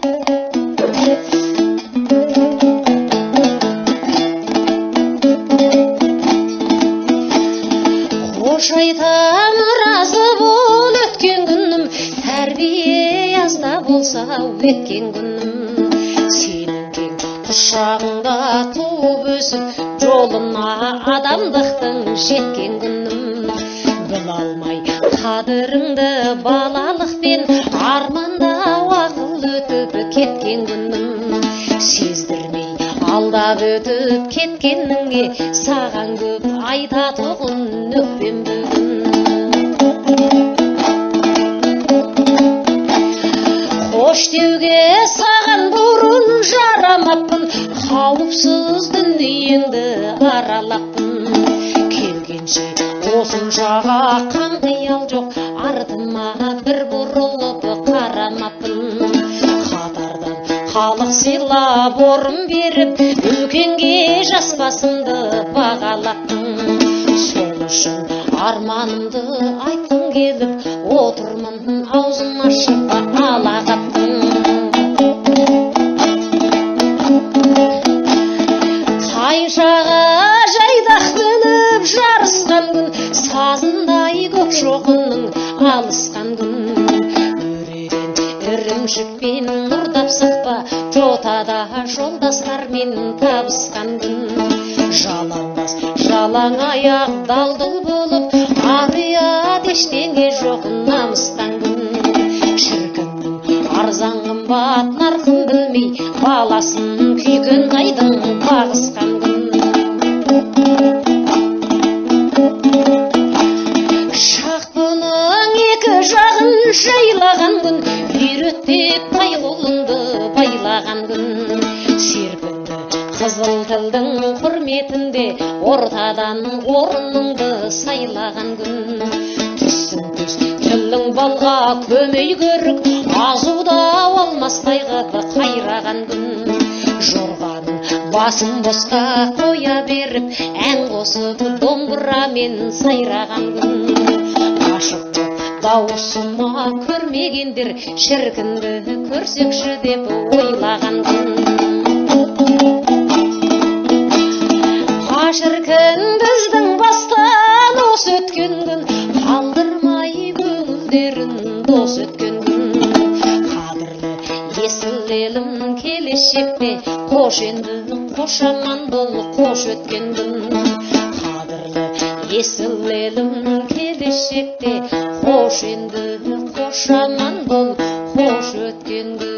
Қош айтам, разы бол өткен күнім, тәрбие аз да болса өткен күнім. Сенің кең құшағыңда туып өсіп, жолына адамдықтың жеткен күнім. Біле алмай қадіріңді балалықпен армандау ақыл өтіп кеткен күнім. Сездірмей алдап өтіп кеткеніңе саған көп айтатұғын өкпем бүгін. Қош деуге саған бұрын жарамаппын, қауіпсіз дүниеңді аралаппын. Келгенше осыншаға қан қиял жоқ, артыма бір бұрылып қарамаппын. Қатардан халық сыйлап орын беріп, үлкенге жас басымды бағалаппын. Сол үшін арманымды айтқым келіп, отырмын аузым ашып ала қаптым. Тайыншаға жайдақ мініп жарысқан күн, сазындай көк шоқының алысқан күн. Өреден ірімшікпен нұрдап сықпа, жотада жолдастармен табысқан күн. Жалаңбас жалаң аяқ далдыл болып, ар ұят ештеңе жоқ намыстан күн. Шіркіннің арзан қымбат нарқын білмей, баласын күйген тайдың бағысқан күн. Шақпының екі жағын жайлаған күн, үйреттеп тай қолыңды байлаған күн. Серпінді қызыл тілдің құрметінде, ортадан орныңды сайлаған күн. Түссін түс тілің балға көмей көрік, азуда алмастай қып қайраған күн. Жорғаның басын босқа қоя беріп, ән қосып домбырамен сайраған күн. Ғашық боп дауысыма көрмегендер, шіркінді көрсекші деп ойлаған күн. Па шіркін біздің бастан осы өткен күн, қалдырмай көңілдерін дос өткен күн. Қадірлі есіл елім келешекте, қош енді қош аман бол қош өткен күн. Қадірлі есіл елім келешекте, қош енді қош аман бол қош өткен күн.